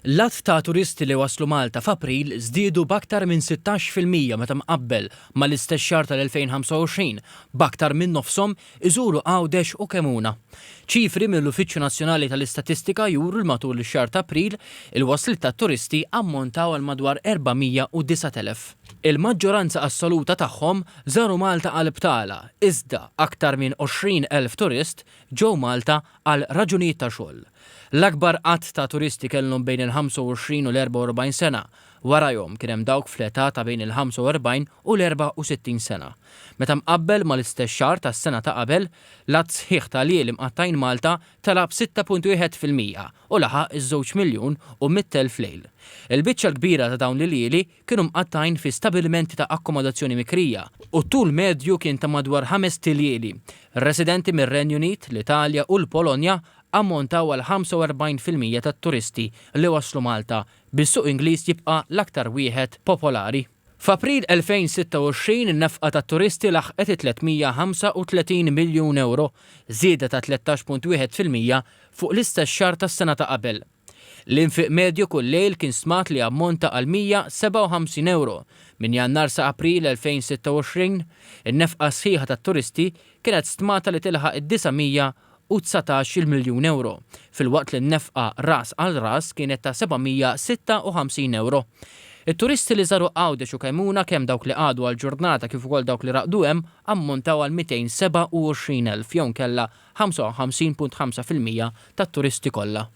L-għadd ta' turisti li waslu Malta f'April żdiedu b'aktar minn 16% meta mqabbel mal-istess xahar tal-2025, b'aktar minn nofshom iżuru Għawdex u Kemuna. Ċifri mill-Uffiċċju Nazzjonali tal-Istatistika juru li matul ix-xahar t'April, il-wasliet tat-turisti ammontaw għal madwar 409,000. Il-maġġoranza assoluta tagħhom żaru Malta għal btala, iżda aktar minn 20,000 turist ġew Malta għal raġunijiet ta' xogħol. L-akbar għadd ta' turisti kellhom bejn il-25 u l-44 sena, warajhom kien hemm dawk fl-età ta' bejn il-45 u l-64 sena. Meta mqabbel mal-istess xahar tas-sena ta' qabel, l-għadd sħiħ ta' ljieli mqattgħin Malta tela' b'6.1% u laħaq iż-żewġ miljun u 100,000 lejl. Il-biċċa l-kbira ta' dawn l-iljieli kienu mqattgħin fi stabilimenti ta' akkomodazzjoni mikrija u t-tul medju kien ta' madwar ħamest iljieli. Residenti mir-Renju Unit, l-Italja u l-Polonja ammontaw għal 45% tat-turisti li waslu Malta, bis-suq Ingliż jibqa' l-aktar wieħed popolari. F'April 2026 in-nefqa tat-turisti laħqet it-335 miljun ewro, żieda ta' 13.1% fuq l-istess xahar tas-sena ta' qabel. L-infiq medju kull lejl kien stmat li jammonta għal 157 ewro. Minn Jannar sa April 2026, in-nefqa sħiħa tat-turisti kienet stmata li tilħaq id-919-il miljun ewro, filwaqt li n-nefqa ras għal ras kienet ta' 756 ewro. It-turisti li żaru Għawdex u Kemmuna, kemm dawk li qagħdu għal ġurnata kif ukoll dawk li raqdu hemm, ammontaw għal 227,000 jew inkella 55.5% tat-turisti kollha.